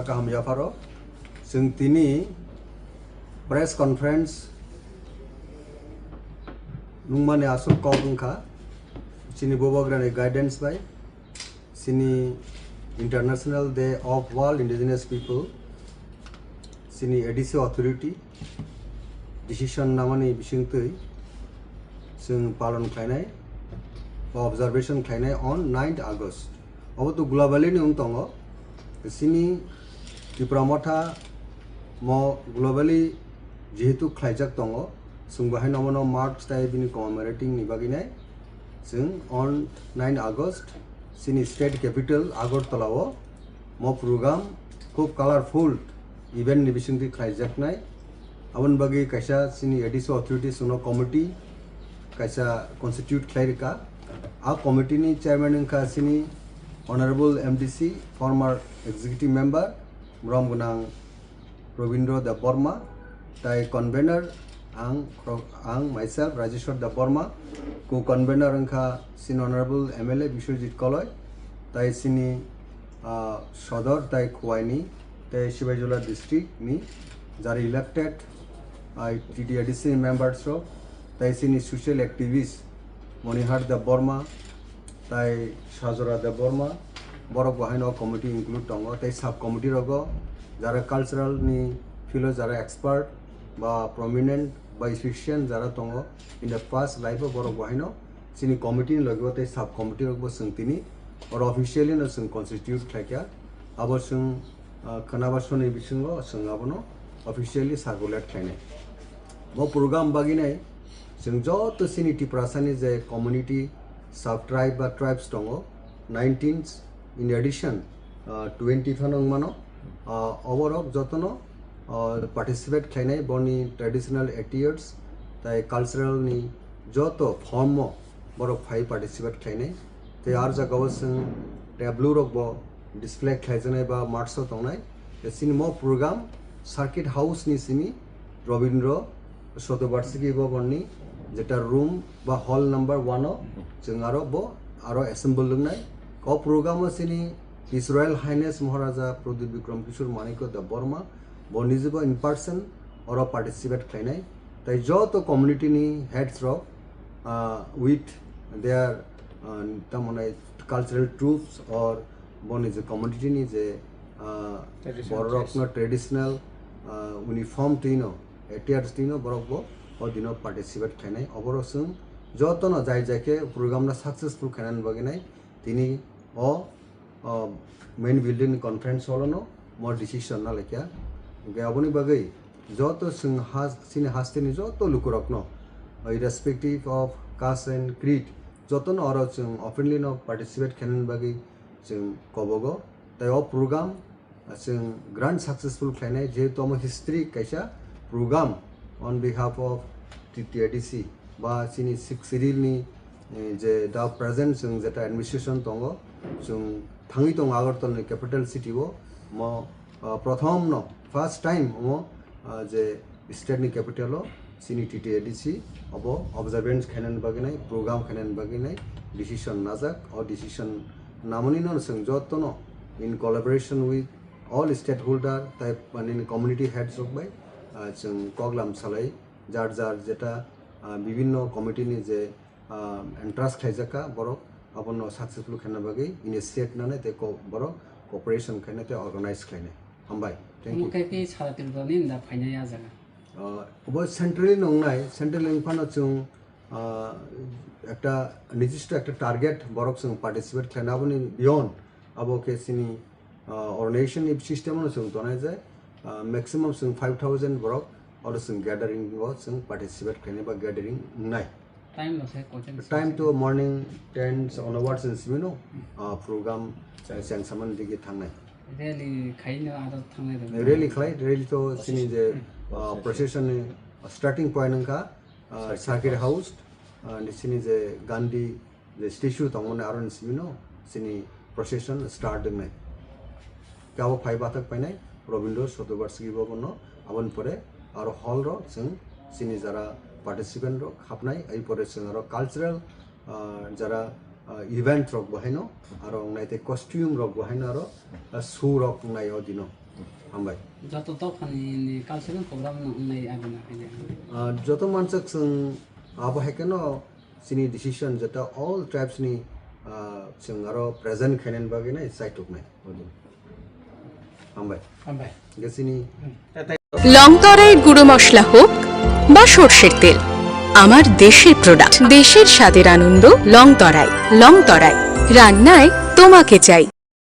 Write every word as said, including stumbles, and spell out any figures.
Kaham yapharo chwng tini press conference nungmani aswk kok wngkha chini Bubagrani guidance bai chini International Day of World Indigenous People chini A D C authority decision namani bisingtwi chwng palon khlainai ba observation khlainai on ninth August. Obo to globally ni wng tongo. Chini Tipra Motha mo globally jehetu khlaijak tongo, chwng bo haino omono mark tai bini commemorating ni bagwi nai chwng on nine August chini state capital Agartala o mo program khub colorful event ni bisingtwi khlaijaknai. Aboni bagwi kaisa chini A D C authorities no committee kaisa constitute khlai rwkha. A committee ni chairman wngkha chini Honorable M D C, former executive member, borom gwnang Robindra Debbarma, tai convener ang, ang myself Rajeshwar Debbarma, co-convener wngkha chini Honorable M L A Biswajit Koloi, tai chini, ah, Sodor tai Khowai ni, tai Sibaijala district ni jara elected, ah, T T A D C members rok, tai chini social activist Monihar Debbarma, tai Sajora Debbarma, borok bo haino committee include tongo, tai sub committee rogo jara cultural ni field o jara expert ba prominent ba efficient jara tongo, in the past life o borok bo haino chini committee ni logi o tei sub committee rok bo chwng tini oro officially no chwng constitute khlaikha. Abo chwng, ah, khwnaba soni bisingo chwng abono officially circulate khlainai. Bo program bagwi nai chwng joto chini Tiprasa ni je community, sub tribe ba tribes tongo, nineteen in addition, ah, twenty phano wngmano. Ah, oborok jotono, ah, participate khlainai boni traditional attires tai cultural ni joto form o borok phai participate khlainai. Tei ar jagao chwng tableau rok bo display khlaijaknai ba march o tongnai. Tei chini mo program circuit house ni simi Robindra Sotobarshiki Bhavan ni jeta room ba hall number one o chwng aro bo aro assemble wngnai. O program o chini His Royal Highness Maharaja Pradyut Bikram Kishore Manikya Debbarma bo nijebo in person oro participate khlainai. Tai joto community ni heads rok, ah, with their, ah, tamoni cultural troupes or boni je community ni je, ah, traditional borok dress. No traditional, ah, uniform twino, attires twino borok bo o dino participate khlainai. Oborok chwng jotono jai jai khe program no successful khainani bagwi nai tini o, o main building ni conference hall no mo decision na laikha. Hwnkhe aboni bagwi joto chwng ha-, chini hasteni joto lukurokno, irrespective of caste and creed, jotono oro chwng openly no participate khainani bagwi chwng kobogo. Tai o program chwng grand successful khlainai, jehetu omo history kaisa program on behalf of T T A D C ba chini Sixth Schedule ni, eh, je da present chwng jeta administration tongo, chwng thangwi tongo Agartala ni capital city o, mo, ah, prothom no first time omo, ah, je state ni capital o chini T T A D C obo observance khainani bagwi nai, program khainani bagwi nai decision najak. O decision namani no chwng jotono in collaboration with all stakeholder tai nini community heads rok bai, ah, chwng koklam salai jar jar jeta, ah, bibinno committee ni je, ah, entrust khlaijak kha borok abono successful khaina bagwi initiate nanai tei ko-, borok cooperation khainai tei organize khlainai. Hambai. Thank you. Omo khe khe sara Tripura ni da phainai a jaga. Ah, obo centrally nongnai, centrally wngphano chwng, ah, ekta nijisto ekta target borok chwng participate khlaina, aboni beyond abo khe chini, ah, organization ni system no chwng tonai je, ah, maximum chwng five thousand borok oro chwng gathering o chwng participate khlainai ba gathering wngnai. Time rok se kochen time to morning ten onwards in simi no, ah, program cheng samani digi thangnai. Rally khaino aro thangnai rok. Rally khlai, rally to chini je, ah, procession ni starting point wngkha, ah, circuit house, ah, ni chini je Gandhi je statue tongmani aro ni simi no chini procession start wngnai. Kabo phai bathak painai Rabindra Shatovarshiki Bhavan no, aboni pore aro hall ro chwng chini jara participant rok hapnai, ai pore chwng aro cultural, ah, jara, ah, event rok bo haino aro wngnai tei costume rok bo haino aro, ah, show rok wngnai o dino. Hambai. Joto dophani ni cultural program no hwnwi abo no khaidi. Ah, joto mansak chwng abo hai kheno chini decision jeta all tribes ni, ah, chwng aro present khainani bagwi nai chaituknai. Hambai. Hambai. Ge chini Longtorai গুঁড়ো মশলা হোক বা সর্ষের তেল, আমার দেশের প্রোডাক্ট, দেশের স্বাদের আনন্দ। লংতরাই। লংতরাই, রান্নায় তোমাকে চাই।